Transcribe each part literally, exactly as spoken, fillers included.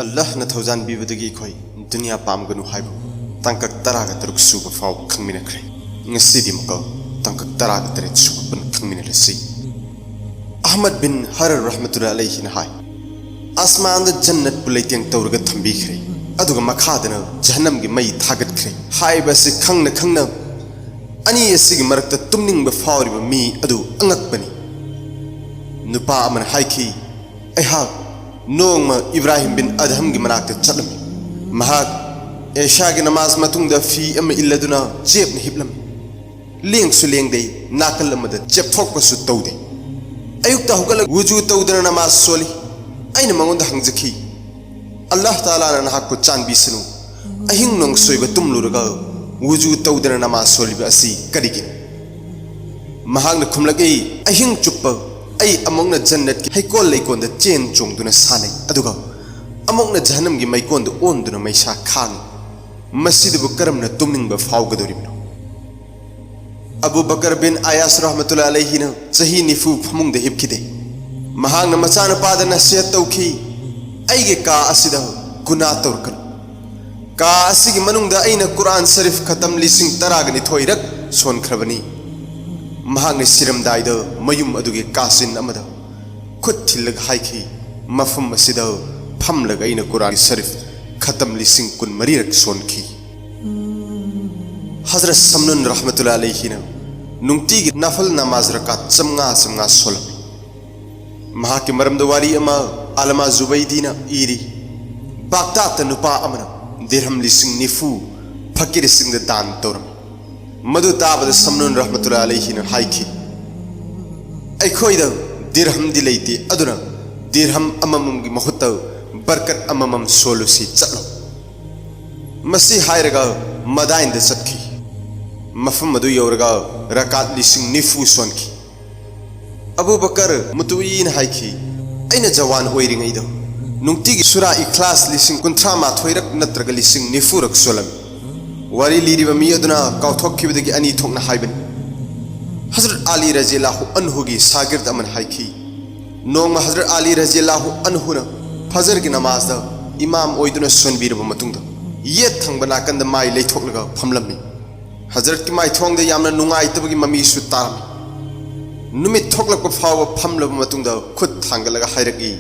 ꯑꯜꯂꯥꯍꯅ ꯊꯧꯖꯥꯟꯕꯤꯕꯗꯒꯤ ꯑꯩꯈꯣꯏ ꯗꯨꯅꯤꯌꯥ ꯄꯥꯝꯒꯅꯨ ꯍꯥꯏꯕ ꯇꯥꯡꯀꯛ ꯇꯔꯥꯒ ꯇꯔꯨꯛ ꯁꯨꯕ ꯐꯥꯎꯕ ꯈꯪꯃꯤꯟꯅꯈ꯭ꯔꯦ꯫ ꯉꯁꯤꯗꯤ ꯑꯃꯨꯛꯀ ꯇꯥꯡꯀꯛ ꯇꯔꯥꯒ ꯇꯔꯦꯠ ꯁꯨꯕ ꯄꯨꯟꯅ ꯈꯪꯃꯤꯟꯅꯔꯁꯤ꯫ ꯑꯍꯃꯗ ꯕꯤꯟ ꯍꯔꯔ ꯔꯍꯃꯇꯨꯜꯂꯥꯍꯤ ꯑꯂꯩꯍꯤꯅ ꯍꯥꯏ, "ꯑꯁꯃꯥꯟꯗ ꯖꯟꯅꯠꯄꯨ ꯂꯩꯇꯦꯡ ꯇꯧꯔꯒ ꯊꯝꯕꯤꯈ꯭ꯔꯦ, ꯑꯗꯨꯒ ꯃꯈꯥꯗꯅ ꯖꯍꯟꯅꯝꯒꯤ ꯃꯩ ꯊꯥꯒꯠꯈ꯭ꯔꯦ" ꯍꯥꯏꯕ ꯑꯁꯤ ꯈꯪꯅ ꯈꯪꯅ ꯑꯅꯤ ꯑꯁꯤꯒꯤ ꯃꯔꯛꯇ ꯇꯨꯝꯅꯤꯡꯕ ꯐꯥꯎꯔꯤꯕ ꯃꯤ ꯑꯗꯨ ꯑꯉꯛꯄꯅꯤ꯫ ꯅꯨꯄꯥ ꯑꯃꯅ ꯍꯥꯏꯈꯤ, "ꯑꯩꯍꯥꯛ ꯅꯣꯡꯃ ꯏꯕ꯭ꯔꯥꯍꯤꯝ ꯕꯤꯟ ꯑꯗꯍꯝꯒꯤ ꯃꯅꯥꯛꯇ ꯆꯠꯂꯝꯃꯤ꯫ ꯃꯍꯥꯛ ꯑꯦꯁꯥꯒꯤ ꯅꯃꯥꯖ ꯃꯇꯨꯡꯗ ꯐꯤ ꯑꯃ ꯏꯜꯂꯗꯨꯅ ꯆꯦꯞꯅ ꯍꯤꯞꯂꯝꯃꯤ꯫ ꯂꯦꯡꯁꯨ ꯂꯦꯡꯗꯦ, ꯅꯥꯀꯜ ꯑꯃꯗ ꯆꯦꯞꯊꯣꯛꯄꯁꯨ ꯇꯧꯗꯦ꯫ ꯑꯌꯨꯛꯇ ꯍꯧꯒꯠꯂꯒ ꯋꯨꯖꯨ ꯇꯧꯗꯅ ꯅꯃꯥꯖ ꯁꯣꯜꯂꯤ꯫ ꯑꯩꯅ ꯃꯉꯣꯟꯗ ꯍꯪꯖꯈꯤ, 'ꯑꯜꯂꯥꯍ ꯇꯥꯂꯥꯅ ꯅꯍꯥꯛꯄꯨ ꯆꯥꯟꯕꯤꯁꯅꯨ, ꯑꯍꯤꯡ ꯅꯣꯡꯁꯣꯏꯕ ꯇꯨꯝꯂꯨꯔꯒ ꯋꯨꯖꯨ ꯇꯧꯗꯅ ꯅꯃꯥꯖ ꯁꯣꯜꯂꯤꯕ ꯑꯁꯤ ꯀꯔꯤꯒꯤꯅꯣ?' ꯃꯍꯥꯛꯅ ꯈꯨꯝꯂꯛꯏ, "ꯑꯍꯤꯡ ꯆꯨꯞꯄ ꯑꯩ ꯑꯃꯨꯛꯅ ꯖꯟꯅꯠꯀꯤ ꯍꯩꯀꯣꯜ ꯂꯩꯀꯣꯜꯗ ꯆꯦꯟ ꯆꯣꯡꯗꯨꯅ ꯁꯥꯟꯅꯩ, ꯑꯗꯨꯒ ꯑꯃꯨꯛꯅ ꯖꯍꯟꯅꯝꯒꯤ ꯃꯩꯀꯣꯟꯗ ꯑꯣꯟꯗꯨꯅ ꯃꯩꯁꯥ ꯈꯥꯡꯉꯤ꯫ ꯃꯁꯤꯗꯕꯨ ꯀꯔꯝꯅ ꯇꯨꯝꯅꯤꯡꯕ ꯐꯥꯎꯒꯗꯧꯔꯤꯕꯅꯣ?" ꯑꯕꯨ ꯕꯀꯔ ꯕꯤꯟ ꯑꯌꯥꯁ ꯔꯍꯃꯇꯨꯜꯂꯥꯍꯤ ꯑꯂꯩꯍꯤꯅ ꯆꯍꯤ ꯅꯤꯐꯨ ꯐꯃꯨꯡꯗ ꯍꯤꯞꯈꯤꯗꯦ꯫ ꯃꯍꯥꯛꯅ ꯃꯆꯥꯅꯨꯄꯥꯗ ꯅꯁꯤꯍꯠ ꯇꯧꯈꯤ, "ꯑꯩꯒꯤ ꯀꯥ ꯑꯁꯤꯗ ꯒꯨꯅꯥ ꯇꯧꯔꯛꯀꯅꯨ꯫ ꯀꯥ ꯑꯁꯤꯒꯤ ꯃꯅꯨꯡꯗ ꯑꯩꯅ ꯀꯨꯔꯥꯟ ꯁꯔꯤꯐ ꯈꯇꯝ ꯂꯤꯁꯤꯡ ꯇꯔꯥꯒ ꯅꯤꯊꯣꯏꯔꯛ ꯁꯣꯟꯈ꯭ꯔꯕꯅꯤ"꯫ ꯃꯍꯥꯛꯅ ꯁꯤꯔꯝꯗꯥꯏꯗ ꯃꯌꯨꯝ ꯑꯗꯨꯒꯤ ꯀꯥꯆꯤꯟ ꯑꯃꯗ ꯈꯨꯠ ꯊꯤꯜꯂꯒ ꯍꯥꯏꯈꯤ, "ꯃꯐꯝ ꯑꯁꯤꯗ ꯐꯝꯂꯒ ꯑꯩꯅ ꯀꯨꯔꯥꯟ ꯁꯔꯤꯐ ꯈꯇꯝ ꯂꯤꯁꯤꯡ ꯀꯨꯟꯃꯔꯤꯔꯛ ꯁꯣꯟꯈꯤ"꯫ ꯍꯖꯔꯠ ꯁꯝꯅꯨꯟ ꯔꯍꯃꯇꯨꯜꯂꯥꯍꯤ ꯑꯂꯩꯍꯤꯅ ꯅꯨꯡꯇꯤꯒꯤ ꯅꯐꯜ ꯅꯃꯥꯖ ꯔꯀꯥꯠ ꯆꯥꯝꯃꯉꯥ ꯆꯥꯝꯃꯉꯥ ꯁꯣꯜꯂꯝꯃꯤ꯫ ꯃꯍꯥꯛꯀꯤ ꯃꯔꯝꯗ ꯋꯥꯔꯤ ꯑꯃ ꯑꯂꯃꯥ ꯖꯨꯕꯩꯗꯤꯅ ꯏꯔꯤ, "ꯕꯥꯒꯗꯥꯗꯇ ꯅꯨꯄꯥ ꯑꯃꯅ ꯗꯤꯔꯍꯝ ꯂꯤꯁꯤꯡ ꯅꯤꯐꯨ ꯐꯀꯤꯔꯁꯤꯡꯗ ꯗꯥꯟ ꯇꯧꯔꯝꯃꯤ"꯫ ꯃꯗꯨ ꯇꯥꯕꯗ ꯁꯝꯅꯨꯟ ꯔꯍꯃꯇꯨꯜꯂꯥꯍꯤ ꯑꯂꯩꯍꯤꯅ ꯍꯥꯏꯈꯤ, "ꯑꯩꯈꯣꯏꯗ ꯗꯤꯔꯍꯝꯗꯤ ꯂꯩꯇꯦ, ꯑꯗꯨꯅ ꯗꯤꯔꯍꯝ ꯑꯃꯃꯝꯒꯤ ꯃꯍꯨꯠꯇ ꯕꯔꯀꯠ ꯑꯃꯃꯝ ꯁꯣꯜꯂꯨꯁꯤ, ꯆꯠꯂꯣ"꯫ ꯃꯁꯤ ꯍꯥꯏꯔꯒ ꯃꯗꯥꯏꯟꯗ ꯆꯠꯈꯤ꯫ ꯃꯐꯝ ꯑꯗꯨ ꯌꯧꯔꯒ ꯔꯀꯥꯠ ꯂꯤꯁꯤꯡ ꯅꯤꯐꯨ ꯁꯣꯟꯈꯤ꯫ ꯑꯕꯨ ꯕꯀꯔ ꯃꯨꯇꯨꯏꯅ ꯍꯥꯏꯈꯤ, "ꯑꯩꯅ ꯖꯋꯥꯟ ꯑꯣꯏꯔꯤꯉꯩꯗ ꯅꯨꯡꯇꯤꯒꯤ ꯁꯨꯔꯥ ꯏꯈ꯭ꯂꯥꯁ ꯂꯤꯁꯤꯡ ꯀꯨꯟꯊ꯭ꯔꯥ ꯃꯥꯊꯣꯏꯔꯛ ꯅꯠꯇ꯭ꯔꯒ ꯂꯤꯁꯤꯡ ꯅꯤꯐꯨꯔꯛ ꯁꯣꯜꯂꯝꯃꯤ"꯫ ꯋꯥꯔꯤ ꯂꯤꯔꯤꯕ ꯃꯤ ꯑꯗꯨꯅ ꯀꯥꯎꯊꯣꯛꯈꯤꯕꯗꯒꯤ ꯑꯅꯤ ꯊꯣꯛꯅ ꯍꯥꯏꯕꯅꯤ꯫ ꯍꯖꯔꯠ ꯑꯂꯤ ꯔꯖꯤꯌꯜꯂꯥꯍꯨ ꯑꯟꯍꯨꯒꯤ ꯁꯥꯒꯤꯔꯗ ꯑꯃꯅ ꯍꯥꯏꯈꯤ, ꯅꯣꯡꯃ ꯍꯖꯔꯠ ꯑꯂꯤ ꯔꯖꯤꯌꯜꯂꯥꯍꯨ ꯑꯟꯍꯨꯅ ꯐꯖꯔꯒꯤ ꯅꯃꯥꯖꯗ ꯏꯃꯥꯝ ꯑꯣꯏꯗꯨꯅ ꯁꯣꯟꯕꯤꯔꯕ ꯃꯇꯨꯡꯗ, ꯌꯦꯠ ꯊꯪꯕ ꯅꯥꯀꯟꯗ ꯃꯥꯏ ꯂꯩꯊꯣꯛꯂꯒ ꯐꯝꯂꯝꯃꯤ꯫ ꯍꯖꯔꯠꯀꯤ ꯃꯥꯏꯊꯣꯡꯗ ꯌꯥꯝꯅ ꯅꯨꯡꯉꯥꯏꯇꯕꯒꯤ ꯃꯃꯤꯁꯨ ꯇꯥꯔꯝꯃꯤ꯫ ꯅꯨꯃꯤꯠ ꯊꯣꯛꯂꯛꯄ ꯐꯥꯎꯕ ꯐꯝꯂꯕ ꯃꯇꯨꯡꯗ ꯈꯨꯠ ꯊꯥꯡꯒꯠꯂꯒ ꯍꯥꯏꯔꯛꯏ,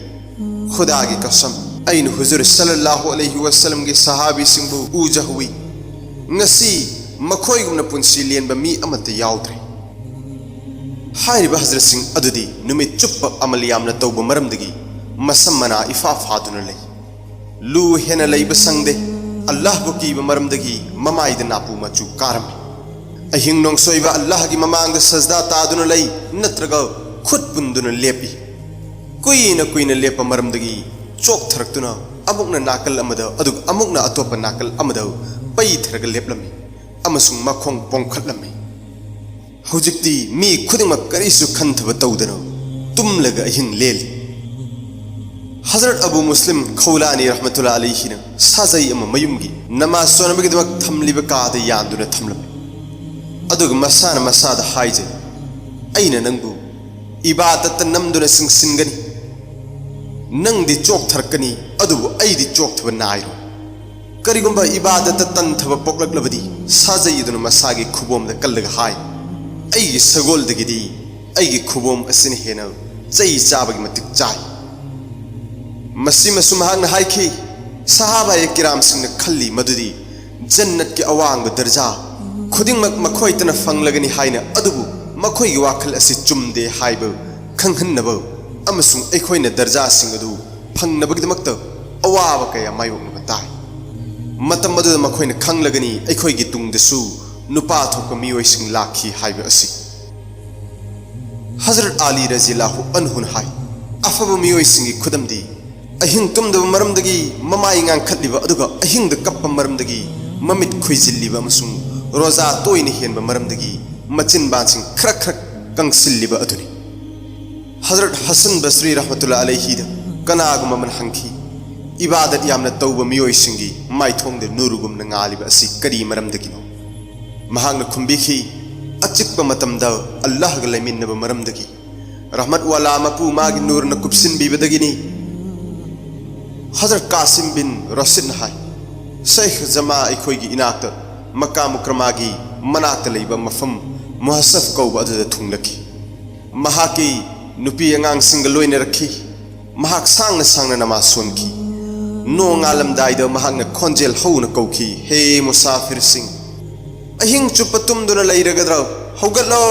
"ꯈꯨꯗꯥꯒꯤ ꯀꯁꯝ, ꯑꯩꯅ ꯍꯨꯖꯨꯔ ꯁꯜꯂꯜꯂꯥꯍꯨ ꯑꯂꯩꯍꯤ ꯋꯥꯁꯜꯂꯝꯒꯤ ꯁꯍꯥꯕꯤꯁꯤꯡꯕꯨ ꯎꯖꯍꯧꯏ꯫ ꯉꯁꯤ ꯃꯈꯣꯏꯒꯨꯝꯅ ꯄꯨꯟꯁꯤ ꯂꯦꯟꯕ ꯃꯤ ꯑꯃꯠꯇ ꯌꯥꯎꯗ꯭ꯔꯦ꯫" ꯍꯥꯏꯔꯤꯕ ꯍꯖꯔꯠꯁꯤꯡ ꯑꯗꯨꯗꯤ ꯅꯨꯃꯤꯠ ꯆꯨꯞꯄ ꯑꯃꯜ ꯌꯥꯝꯅ ꯇꯧꯕ ꯃꯔꯝꯗꯒꯤ ꯃꯁꯝ ꯃꯅꯥ ꯏꯐꯥ ꯐꯥꯗꯨꯅ ꯂꯩ꯫ ꯂꯨ ꯍꯦꯟꯅ ꯂꯩꯕ ꯁꯪꯗꯦ꯫ ꯑꯜꯂꯥꯍꯕꯨ ꯀꯤꯕ ꯃꯔꯝꯗꯒꯤ ꯃꯃꯥꯏꯗ ꯅꯥꯄꯨ ꯃꯆꯨ ꯀꯥꯔꯝꯃꯤ꯫ ꯑꯍꯤꯡ ꯅꯣꯡꯁꯣꯏꯕ ꯑꯜꯂꯥꯍꯒꯤ ꯃꯃꯥꯡꯗ ꯁꯖꯗꯥ ꯇꯥꯗꯨꯅ ꯂꯩ, ꯅꯠꯇ꯭ꯔꯒ ꯈꯨꯠ ꯄꯨꯟꯗꯨꯅ ꯂꯦꯞꯄꯤ꯫ ꯀꯨꯏꯅ ꯀꯨꯏꯅ ꯂꯦꯞꯄ ꯃꯔꯝꯗꯒꯤ ꯆꯣꯛꯊꯔꯛꯇꯨꯅ ꯑꯃꯨꯛꯅ ꯅꯥꯀꯜ ꯑꯃꯗ, ꯑꯗꯨꯒ ꯑꯃꯨꯛꯅ ꯑꯇꯣꯞꯄ ꯅꯥꯀꯜ ꯑꯃꯗ ꯄꯩꯊꯔꯒ ꯂꯦꯞꯂꯝꯃꯤ ꯑꯃꯁꯨꯡ ꯃꯈꯣꯡ ꯄꯣꯝꯈꯠꯂꯝꯃꯤ꯫ ꯍꯧꯖꯤꯛꯇꯤ ꯃꯤ ꯈꯨꯗꯤꯡꯃꯛ ꯀꯔꯤꯁꯨ ꯈꯟꯊꯕ ꯇꯧꯗꯅ ꯇꯨꯝꯂꯒ ꯑꯍꯤꯡ ꯂꯦꯜꯂꯤ꯫ ꯍꯖꯔꯠ ꯑꯕꯨ ꯃꯨꯁꯂꯤꯝ ꯈꯧꯂꯥꯅꯤ ꯔꯍꯃꯇꯨꯜꯂꯥ ꯑꯂꯩꯍꯤꯅ ꯁꯥꯖꯩ ꯑꯃ ꯃꯌꯨꯝꯒꯤ ꯅꯃꯥꯖ ꯁꯣꯟꯅꯕꯒꯤꯗꯃꯛ ꯊꯝꯂꯤꯕ ꯀꯥꯗ ꯌꯥꯟꯗꯨꯅ ꯊꯝꯂꯝꯃꯤ꯫ ꯑꯗꯨꯒ ꯃꯁꯥꯅ ꯃꯁꯥꯗ ꯍꯥꯏꯖꯩ, "ꯑꯩꯅ ꯅꯪꯕꯨ ꯏꯕꯥꯗꯠꯇ ꯅꯝꯗꯨꯅ ꯆꯤꯡꯁꯤꯟꯒꯅꯤ꯫ ꯅꯪꯗꯤ ꯆꯣꯛꯊꯔꯛꯀꯅꯤ, ꯑꯗꯨꯕꯨ ꯑꯩꯗꯤ ꯆꯣꯛꯊꯕ ꯅꯥꯏꯔꯣꯏ꯫ ꯀꯔꯤꯒꯨꯝꯕ ꯏꯕꯥꯗꯠꯇ ꯇꯟꯊꯕ ꯄꯣꯛꯂꯛꯂꯕꯗꯤ," ꯁꯥꯖꯩ ꯑꯗꯨꯅ ꯃꯁꯥꯒꯤ ꯈꯨꯕꯣꯝꯗ ꯀꯜꯂꯒ ꯍꯥꯏ, "ꯑꯩꯒꯤ ꯁꯒꯣꯜꯗꯒꯤꯗꯤ ꯑꯩꯒꯤ ꯈꯨꯕꯣꯝ ꯑꯁꯤꯅ ꯍꯦꯟꯅ ꯆꯩ ꯆꯥꯕꯒꯤ ꯃꯇꯤꯛ ꯆꯥꯏ꯫" ꯃꯁꯤꯃꯁꯨ ꯃꯍꯥꯛꯅ ꯍꯥꯏꯈꯤ, ꯁꯍꯥꯕꯥꯌꯦ ꯀꯤꯔꯥꯝꯁꯤꯡꯅ ꯈꯜꯂꯤ ꯃꯗꯨꯗꯤ ꯖꯟꯅꯠꯀꯤ ꯑꯋꯥꯡꯕ ꯗꯔꯖꯥ ꯈꯨꯗꯤꯡꯃꯛ ꯃꯈꯣꯏꯇꯅ ꯐꯪꯂꯒꯅꯤ ꯍꯥꯏꯅ, ꯑꯗꯨꯕꯨ ꯃꯈꯣꯏꯒꯤ ꯋꯥꯈꯜ ꯑꯁꯤ ꯆꯨꯝꯗꯦ ꯍꯥꯏꯕ ꯈꯪꯍꯟꯅꯕ ꯑꯃꯁꯨꯡ ꯑꯩꯈꯣꯏꯅ ꯗꯔꯖꯥꯁꯤꯡ ꯑꯗꯨ ꯐꯪꯅꯕꯒꯤꯗꯃꯛꯇ ꯑꯋꯥꯕ ꯀꯌꯥ ꯃꯥꯌꯣꯛꯅꯕ ꯇꯥꯏ꯫ ꯃꯇꯝ ꯑꯗꯨꯗ ꯃꯈꯣꯏꯅ ꯈꯪꯂꯒꯅꯤ ꯑꯩꯈꯣꯏꯒꯤ ꯇꯨꯡꯗꯁꯨ ꯅꯨꯄꯥ ꯊꯣꯛꯄ ꯃꯤꯑꯣꯏꯁꯤꯡ ꯂꯥꯛꯈꯤ ꯍꯥꯏꯕ ꯑꯁꯤ꯫ ꯍꯖꯔꯠ ꯑꯂꯤ ꯔꯖꯤꯌꯜꯂꯥꯍꯨ ꯑꯟꯍꯨꯅ ꯍꯥꯏ, "ꯑꯐꯕ ꯃꯤꯑꯣꯏꯁꯤꯡꯒꯤ ꯈꯨꯗꯝꯗꯤ ꯑꯍꯤꯡ ꯇꯨꯝꯗꯕ ꯃꯔꯝꯗꯒꯤ ꯃꯃꯥꯏ ꯉꯥꯡꯈꯠꯂꯤꯕ, ꯑꯗꯨꯒ ꯑꯍꯤꯡꯗ ꯀꯞꯄ ꯃꯔꯝꯗꯒꯤ ꯃꯃꯤꯠ ꯈꯨꯏꯖꯤꯜꯂꯤꯕ, ꯑꯃꯁꯨꯡ ꯔꯣꯖꯥ ꯇꯣꯏꯅ ꯍꯦꯟꯕ ꯃꯔꯝꯗꯒꯤ ꯃꯆꯤꯟꯕꯥꯟꯁꯤꯡ ꯈꯔꯛ ꯈꯔꯛ ꯀꯪꯁꯤꯜꯂꯤꯕ ꯑꯗꯨꯅꯤ꯫" ꯍꯖꯔꯠ ꯍꯁꯟ ꯕꯁ꯭ꯔꯤ ꯔꯍꯃꯇꯨꯜꯂꯥ ꯑꯂꯩꯍꯤꯗ ꯀꯅꯥꯒꯨꯝꯕ ꯑꯃꯅ ꯍꯪꯈꯤ, "ꯏꯕꯥꯗꯠ ꯌꯥꯝꯅ ꯇꯧꯕ ꯃꯤꯑꯣꯏꯁꯤꯡꯒꯤ ꯃꯥꯏꯊꯣꯡꯗ ꯅꯨꯔꯒꯨꯝꯅ ꯉꯥꯜꯂꯤꯕ ꯑꯁꯤ ꯀꯔꯤ ꯃꯔꯝꯗꯒꯤꯅꯣ?" ꯃꯍꯥꯛꯅ ꯈꯨꯝꯕꯤꯈꯤ, "ꯑꯆꯤꯛꯄ ꯃꯇꯝꯗ ꯑꯜꯂꯥꯍꯒ ꯂꯩꯃꯤꯟꯅꯕ ꯃꯔꯝꯗꯒꯤ, ꯔꯍꯃꯠ ꯋꯥꯂꯥ ꯃꯄꯨ ꯃꯥꯒꯤ ꯅꯨꯔꯅ ꯀꯨꯞꯁꯤꯟꯕꯤꯕꯗꯒꯤꯅꯤ꯫" ꯍꯖꯔꯠ ꯀꯥꯁꯤꯝ ꯕꯤꯟ ꯔꯣꯁꯤꯗꯅ ꯍꯥꯏ, ꯁꯩꯈ ꯖꯃꯥ ꯑꯩꯈꯣꯏꯒꯤ ꯏꯅꯥꯛꯇ ꯃꯀꯥ ꯃꯨꯀꯔꯃꯥꯒꯤ ꯃꯅꯥꯛꯇ ꯂꯩꯕ ꯃꯐꯝ ꯃꯨꯍꯁꯐ ꯀꯧꯕ ꯑꯗꯨꯗ ꯊꯨꯡꯂꯛꯈꯤ꯫ ꯃꯍꯥꯛꯀꯤ ꯅꯨꯄꯤ ꯑꯉꯥꯡꯁꯤꯡꯒ ꯂꯣꯏꯅꯔꯛꯈꯤ꯫ ꯃꯍꯥꯛ ꯁꯥꯡꯅ ꯁꯥꯡꯅ ꯅꯃꯥꯖ ꯁꯣꯟꯈꯤ꯫ ꯅꯣꯡ ꯉꯥꯜꯂꯝꯗꯥꯏꯗ ꯃꯍꯥꯛꯅ ꯈꯣꯟꯖꯦꯜ ꯍꯧꯅ ꯀꯧꯈꯤ, "ꯍꯦ ꯃꯨꯁꯥꯐꯤꯔꯁꯤꯡ, ꯑꯍꯤꯡ ꯆꯨꯞꯄ ꯇꯨꯝꯗꯨꯅ ꯂꯩꯔꯒꯗ꯭ꯔꯣ? ꯍꯧꯒꯠꯂꯣ!"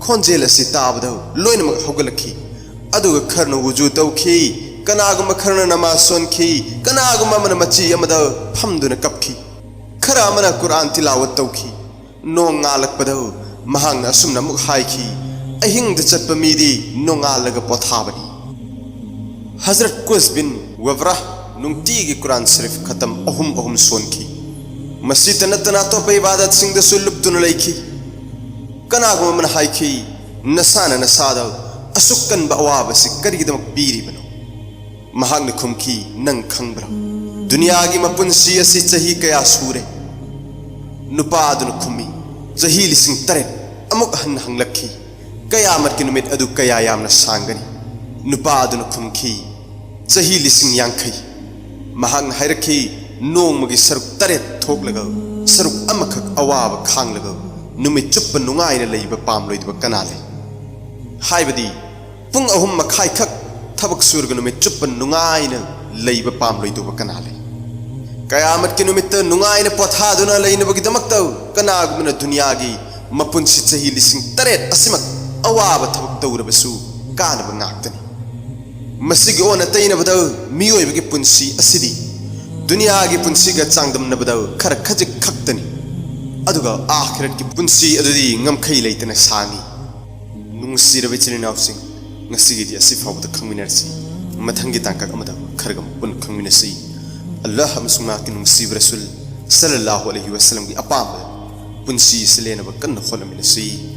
ꯈꯣꯟꯖꯦꯜ ꯑꯁꯤ ꯇꯥꯕꯗ ꯂꯣꯏꯅꯃꯛ ꯍꯧꯒꯠꯂꯛꯈꯤ꯫ ꯑꯗꯨꯒ ꯈꯔꯅ ꯋꯨꯖꯨ ꯇꯧꯈꯤ, ꯀꯅꯥꯒꯨꯝꯕ ꯈꯔꯅ ꯅꯃꯥꯖ ꯁꯣꯟꯈꯤ, ꯀꯅꯥꯒꯨꯝꯕ ꯑꯃꯅ ꯃꯆꯤ ꯑꯃꯗ ꯐꯝꯗꯨꯅ ꯀꯞꯈꯤ꯫ ꯈꯔ ꯑꯃꯅ ꯀꯨꯔꯥꯟ ꯇꯤꯂꯥꯋꯠ ꯇꯧꯈꯤ꯫ ꯅꯣꯡ ꯉꯥꯜꯂꯛꯄꯗ ꯃꯍꯥꯛꯅ ꯑꯁꯨꯝꯅ ꯑꯃꯨꯛ ꯍꯥꯏꯈꯤ, "ꯑꯍꯤꯡꯗ ꯆꯠꯄ ꯃꯤꯗꯤ ꯅꯣꯡꯉꯥꯜꯂꯒ ꯄꯣꯊꯥꯕꯅꯤ"꯫ ꯍꯖꯔꯠ ꯀꯨꯁ ꯕꯤꯟ ꯋꯕ꯭ꯔꯥꯍ ꯅꯨꯡꯇꯤꯒꯤ ꯀꯨꯔꯥꯟ ꯁꯔꯤꯐ ꯈꯇꯝ ꯑꯍꯨꯝ ꯑꯍꯨꯝ ꯁꯣꯟꯈꯤ꯫ ꯃꯁꯤꯇ ꯅꯠꯇꯅ ꯑꯇꯣꯞꯄ ꯏꯕꯥꯗꯠꯁꯤꯡꯗꯁꯨ ꯂꯨꯞꯇꯨꯅ ꯂꯩꯈꯤ꯫ ꯀꯅꯥꯒꯨꯝꯕ ꯑꯃꯅ ꯍꯥꯏꯈꯤ, "ꯅꯁꯥꯅ ꯅꯁꯥꯗ ꯑꯁꯨꯛ ꯀꯟꯕ ꯑꯋꯥꯕꯁꯤ ꯀꯔꯤꯒꯤꯗꯃꯛ ꯄꯤꯔꯤꯕꯅꯣ?" ꯃꯍꯥꯛꯅ ꯈꯨꯝꯈꯤ, "ꯅꯪ ꯈꯪꯕ꯭ꯔꯥ? ꯗꯨꯅꯤꯌꯥꯒꯤ ꯃꯄꯨꯟꯁꯤ ꯑꯁꯤ ꯆꯍꯤ ꯀꯌꯥ ꯁꯨꯔꯦ?" ꯅꯨꯄꯥ ꯑꯗꯨꯅ ꯈꯨꯝꯃꯤ, "ꯆꯍꯤ ꯂꯤꯁꯤꯡ ꯇꯔꯦꯠ"꯫ ꯑꯃꯨꯛ ꯍꯟꯅ ꯍꯪꯂꯛꯈꯤ, "ꯀꯌꯥꯃꯠꯀꯤ ꯅꯨꯃꯤꯠ ꯑꯗꯨ ꯀꯌꯥ ꯌꯥꯝꯅ ꯁꯥꯡꯒꯅꯤ?" ꯅꯨꯄꯥ ꯑꯗꯨꯅ ꯈꯨꯝꯈꯤ, "ꯆꯍꯤ ꯂꯤꯁꯤꯡ ꯌꯥꯡꯈꯩ"꯫ ꯃꯍꯥꯛꯅ ꯍꯥꯏꯔꯛꯈꯤ, "ꯅꯣꯡꯃꯒꯤ ꯁꯔꯨꯛ ꯇꯔꯦꯠ ꯊꯣꯛꯂꯒ ꯁꯔꯨꯛ ꯑꯃꯈꯛ ꯑꯋꯥꯕ ꯈꯥꯡꯂꯒ ꯅꯨꯃꯤꯠ ꯆꯨꯞꯄ ꯅꯨꯡꯉꯥꯏꯅ ꯂꯩꯕ ꯄꯥꯝꯂꯣꯏꯗꯕ ꯀꯅꯥ ꯂꯩ? ꯍꯥꯏꯕꯗꯤ ꯄꯨꯡ ꯑꯍꯨꯝ ꯃꯈꯥꯏꯈꯛ ꯊꯕꯛ ꯁꯨꯔꯒ ꯅꯨꯃꯤꯠ ꯆꯨꯞꯄ ꯅꯨꯡꯉꯥꯏꯅ ꯂꯩꯕ ꯄꯥꯝꯂꯣꯏꯗꯧꯕ ꯀꯅꯥ ꯂꯩ? ꯀꯌꯥꯃꯠꯀꯤ ꯅꯨꯃꯤꯠꯇ ꯅꯨꯡꯉꯥꯏꯅ ꯄꯣꯊꯥꯗꯨꯅ ꯂꯩꯅꯕꯒꯤꯗꯃꯛꯇ ꯀꯅꯥꯒꯨꯝꯕꯅ ꯗꯨꯅꯤꯌꯥꯒꯤ ꯃꯄꯨꯟꯁꯤ ꯆꯍꯤ ꯂꯤꯁꯤꯡ ꯇꯔꯦꯠ ꯑꯁꯤꯃꯛ ꯑꯋꯥꯕ ꯊꯕꯛ ꯇꯧꯔꯕꯁꯨ ꯀꯥꯟꯅꯕ ꯉꯥꯛꯇꯅꯤ꯫ ꯃꯁꯤꯒꯤ ꯑꯣꯟꯅ ꯇꯩꯅꯕꯗ ꯃꯤꯑꯣꯏꯕꯒꯤ ꯄꯨꯟꯁꯤ ꯑꯁꯤꯗꯤ ꯗꯨꯅꯤꯌꯥꯒꯤ ꯄꯨꯟꯁꯤꯒ ꯆꯥꯡꯗꯝꯅꯕꯗ ꯈꯔ ꯈꯖꯤꯛ ꯈꯛꯇꯅꯤ, ꯑꯗꯨꯒ ꯑꯥꯈꯤꯔꯠꯀꯤ ꯄꯨꯟꯁꯤ ꯑꯗꯨꯗꯤ ꯉꯝꯈꯩ ꯂꯩꯇꯅ ꯁꯥꯡꯏ꯫ ꯅꯨꯡꯁꯤꯔꯕ ꯏꯆꯤꯜ ꯏꯅꯥꯎꯁꯤꯡ, ꯉꯁꯤꯒꯤꯗꯤ ꯑꯁꯤ ꯐꯥꯎꯕꯗ ꯈꯪꯃꯤꯟꯅꯔꯁꯤ꯫ ꯃꯊꯪꯒꯤ ꯇꯥꯡꯀꯛ ꯑꯃꯗ ꯈꯔꯒ ꯑꯃꯨꯛ ꯄꯨꯟꯅ ꯈꯪꯃꯤꯟꯅꯁꯤ꯫ ꯑꯜꯂꯥꯍ ꯑꯃꯁꯨꯡ ꯃꯍꯥꯛꯀꯤ ꯅꯨꯡꯁꯤꯕ ꯔꯁꯨꯜ ꯁꯜꯂꯜꯂꯥꯍꯨ ꯑꯂꯩꯍꯤ ꯋꯁꯜꯂꯝꯒꯤ ꯑꯄꯥꯝꯕꯗ ꯄꯨꯟꯁꯤ ꯑꯁꯤ ꯂꯦꯟꯅꯕ ꯀꯟꯅ ꯍꯣꯠꯅꯃꯤꯟꯅꯁꯤ꯫